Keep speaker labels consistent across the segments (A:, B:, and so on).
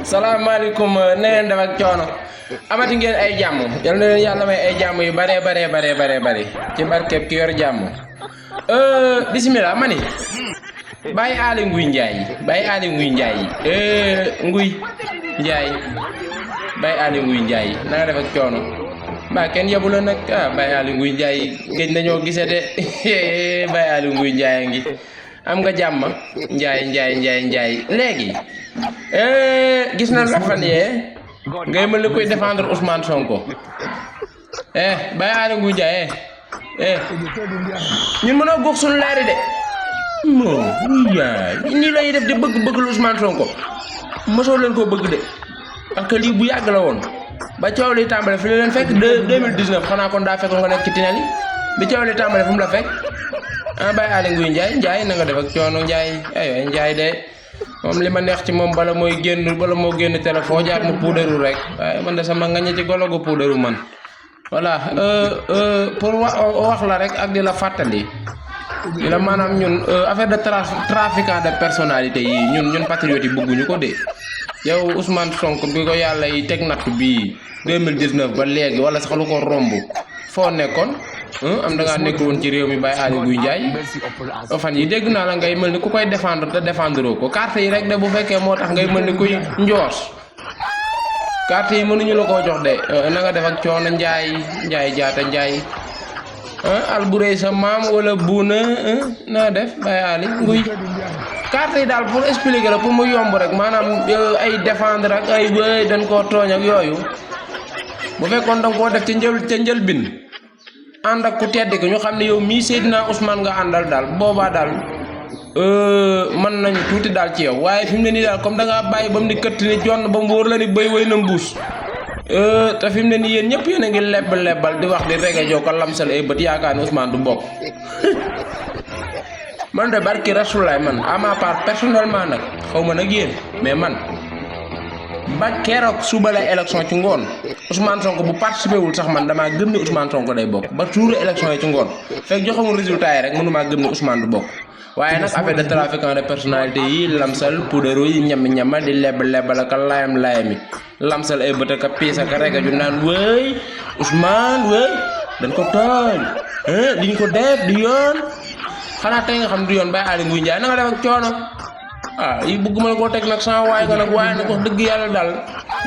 A: salaamaaleykum neen def ak coono amati ngeen ay jàmm yal na leen yàlla may ay jàmm yu bare ci barkeb ki yor jàmm bismillah mani bàyyi aali nguy njaay nguy njaay bàyyi aali nguy njaay na nga def ak coono mbaa kenn yebu la nag bàyyi aali nguy njaay gëj nañoo gise de bàyyi aali nguy njaay ngi am nga jàmm njaay léegi gis na la fan yee ngay mën la koy défendre Ousmane Sonko bàyyi aali nguy njaay ñun mënoo gox suñu leeri de moom yaay nii lay def di bëgg lu Ousmane Sonko mosoo leen koo bëgg de parce que lii bu yàgg la woon ba coow li tàmbale fi leen fekk 2019 xanaa kon daa fekk nga nekk ci tinali bi coow li tàmbale fu mu la fekk bàyyi aali nguy njaay na nga def ak coono njaay ay njaay de moom li ma neex ci moom bala moo génn téléphone jaar mu puudaru rek waaye man de sama ngañe ci golo gu puudaru man voilà pour wax la rek ak di la fàttali di la maanaam ñun affaire de trafiquant de personnalité yi ñun patriotes yi bëgguñu ko de yow Ousmane Sonko bi ko yàlla yi teg natt bii 2019 ba léegi wala sax lu ko romb foo nekkoon am da ngaa nekk woon ci réew mi bàyyi aali nguy njaay fan yi dégg naa la ngay mel ni ku koy défendre te défendre ko carte yi rek de bu fekkee moo tax ngay mel ni kuy njoos carte yi mënuñu la koo jox de na nga def ak coono njaay jaata njaay alburey sa maam wala buuna na def bàyyi aali nguy carte yi daal pour expliquer la pour mu yomb rek maanaam ay défendre ak ay wëy dañ koo tooñ ak yooyu bu fekkoon danga koo def ca njëlbin ànd ak ku tedd ki ñu xam ne yow mii Seydina Ousmane nga àndal daal boobaa daal mën nañu tuuti daal ci yow waaye fi mu ne nii daal comme da ngaa bàyyi ba mu ni këtt ni jonn ba mu wóor la ni béy wéy na mbuus te fi mu ne nii yéen ñëpp yéen a ngi lebbal di wax di rege joo ko lamsal ay bët yaakaar ne Ousmane du bokk man de barki Rasulaay man à ma part personnellement nag xaw ma nag yéen mais man ba keroog suba la élection ci ngoon Ousmane Sonko bu participé wul sax man damaa gëm ne Ousmane Sonko day bokk ba tuuru élection yi ci ngoon fekk joxamul résultat yi rek mënumaa gëm ne Ousmane du bokk waaye nag affaire de trafiquant de personnalité yi lamsal poudre yi ñama di lebal ak layami lamsal ay bët ak piis ak rega ju naan wëy Ousmane wëy dañ ko tooñ liñ ko def du yoon xanaa tey nga xam du yoon bàyyi aali nguy njaay na nga def ak coono yi bëgguma la koo teg nag sama waay nga nag waaye nag wax dëgg yàlla daal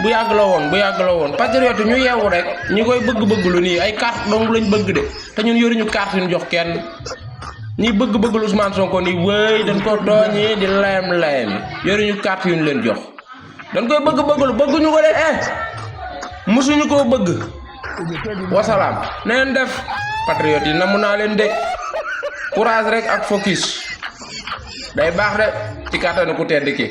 A: bu yàgg la woon patriote ñu yeewu rek ñi koy bëgg lu nii ay carte dong lañ bëgg de te ñun yoruñu carte yu ñu jox kenn ñi bëgg lu Ousmane Sonko nii wëy dañ ko tooñee di layam yoruñu carte yu ñu leen jox dañ koy lu bëgguñu ko de musuñu koo bëgg wasalaam na leen def patriote yi namu naa leen de courage rek ak focus day baax de ci kàttanu ku tedd ki